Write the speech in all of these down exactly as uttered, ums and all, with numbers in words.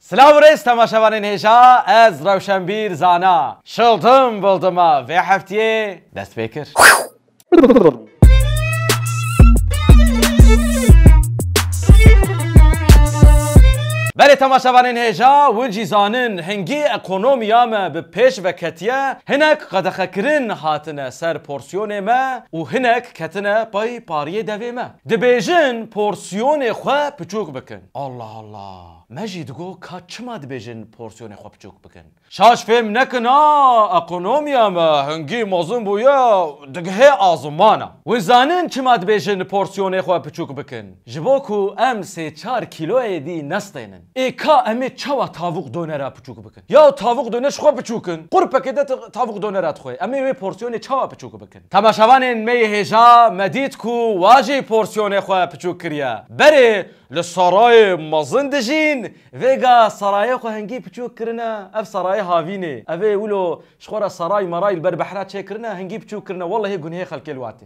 Silav û rêz temaşevanên hêja, ez Rewşenbîr Zana. Şildim bildima vê heftiyê dest pê kir. Belê temaşevanên hêja, win jî zanin, hingî ekonomiya me bi pêş ve ketiye, hinek qedexekirin hatine ser porsiyonê me û hinek ketine pey pariyê devê me. Dibêjin porsiyonê xwe piçûk bikin. Allah Allah. Me jî digot ka çima dibêjin porsiyonê xwe piçûk bikin? Şaş fêm nekin ha, ekonomiya me hingî mezin bûye, digihê azimana. Win zanin çima dibêjin porsiyonê xwe piçûk bikin? Ji bo ku em sê çar kîloyê dî nestênin. Ê ka em ê çawa tavûk donera piçûk bikin? Ya tavûk doner ji xwe piçûk in. Qurpekê de t-, tavûk donera dixwe. Em ê wê porsiyonê çawa piçûk bikin? Temaşevanên me yê hêja, me dît ku wa jî porsiyonê xwe piçûk kiriye. Berê li sarayê mezin dijîn, vêga sarayê xwe hingî piçûk kirine. Ev sarayê havînê. Ev ê wilo ji xwe re saray maray li ber behra çêkirine, hingî piçûk kirine. Wellehî gunhê xelkê li watê.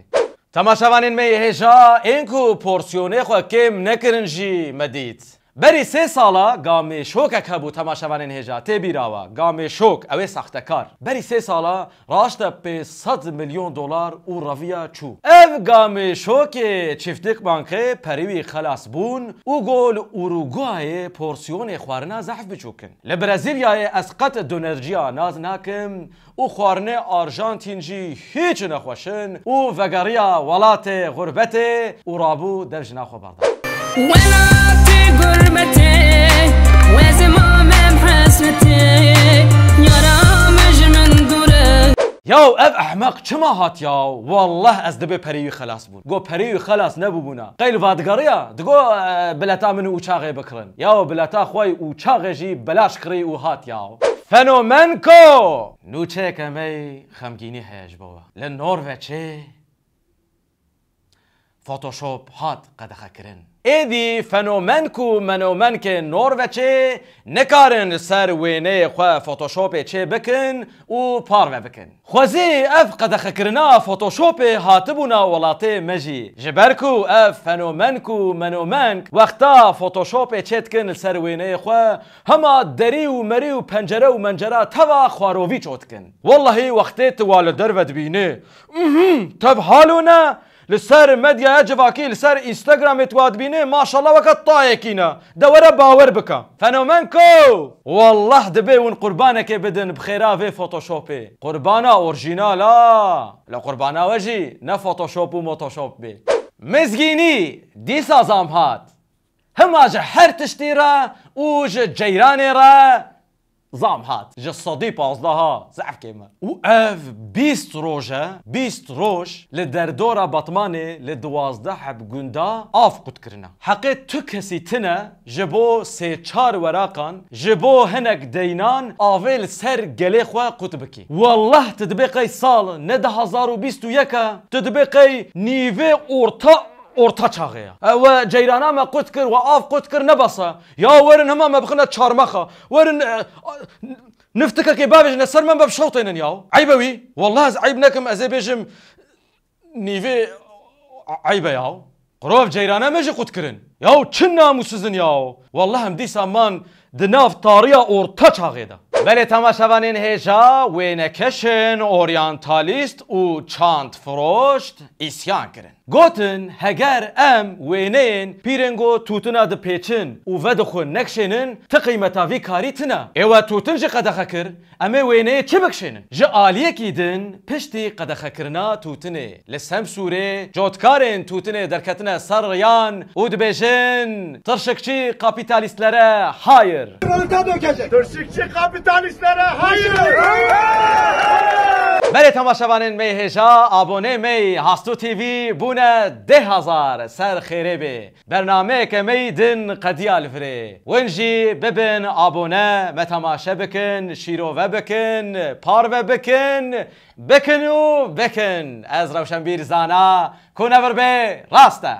Temaşevanên me yê hêja, ên ku porsiyonê xwe kêm nekirin jî me dît. Berî sê sala gamêşokek hebû, temaşevanên hêja, tê bîra we, gamêşok, ew ê saxtekar. Berî sê sala raşte pênc sed milyon dolar û reviya çû. Ev gamêşokê Çiftlik Bankê perî wî xelas bûn û got li Uruguayê porsiyonê xwarina zehf biçûk in. Li Brezîlyayê ez qet donerciya nas nakim û xwarinê Arjantîn jî hîç nexweş in û vegeriya welatê xurbetê û rabû dev jina xwe berda. Welatê gurbetê, wezê mamem hesretê, yara min ji min dûr e. Yaw ev ehmeq çima hat yaw? Wallah ez dibê perî wî xelas bûn. Go perî wî xelas nebûbûna. Qey li va digeriya? Digo, e, bileta min û uçaxê bikirin. Yaw bileta xwe û uçaxê jî belaş kirî û hat yaw. Fenomenko! Nûçeyeke me yê xemgînî heye ji bo we. Li Norveçê Photoshop hat qedexekirin. Êdî fenomenk û menomenkên Norveçê nikarin li ser wêneyê xwe Photoshopê çê bikin û parve bikin. Xwezî ev qedexekirina Photoshopê hatibûna welatê me jî. Ji ber ku ev fenomenk û menomenk wexta Photoshopê çê dikin li ser wêneyê xwe, hema derî û merî û pencere û mencera teva xwarovî çot dikin. Wellehî wextê tu wa li derve dibînî, mhm, tev halo ne, li ser medyaya civakî, li ser Instagramê tu wa dibînî, maşallah weke tayekî ne. De were bawer bike. Fenomenko! Wallah dibê hûn qurbanekê bidin bi xêra vê Photoshopê. Qurbana orjînal a. Li qurbana we jî ne Photoshop û Motoshop bê. Mizgînî, dîsa zam hat. Hima ji her tiştî re û ji ceyranê re zam hat. Ji sedî pazdeh ha, zehf kêm e. Û ev bîst roj e, bîst roj li derdora Batmanê li duwazdeh heb gunda av qut kirine. Heqê tu kesî tine ji bo sê çar weraqan, ji bo hinek deynan avê li ser gelê xwe qut bikî. Wallah tu dibê qey sal ne du hazar û bîst û yek e, tu dibê qey nîvê orta orta çaxê ye. E, we ceyrana me qut kir, we av qut kir, ne bes e. Ya werin hema me bixine çarmexa. Werin, e, a, niftikekê bavêjine ser me, me bişewtênin ya. Eyb e wî. Wallah ez eyb nekim, ez ê bêjim nîvê eyb e ya. Qurov ceyrana me jî qut kirin. Ya çi namûsiz in ya. Wallah em dîsa man di nav tariya orta çaxê de. Belê temaşevanên hêja, wênekeşên oryantalîst û çand firoşt îsyan kirin. Gotin, heger em wêneyên pîrên go tûtina dipêçin û vedixwin nekşênin, ti qîmeta vî karî tine. Ê we tûtin jî qedexe kir, em ê wêneyê çi bikşênin? Ji aliyekî din piştî qedexekirina tûtinê li Semsûrê cotkarên tûtinê derketine ser riyan û dibêjin, Tırşıkçı kapitalistlere hayır. Balta dökecek. Tırşıkçı kapitalistlere hayır. Belê temaşevanên me yê hêja, abonê me yê Hastu T V bûne deh hazar, ser xêrê bê. Bernameyeke me yê din qediya li virê. Win jî bibin abone, me temaşe bikin, şîrove bikin, parve bikin, bikin û bikin. Ez Rewşenbîr Zana, ku ne vir bê, rast e.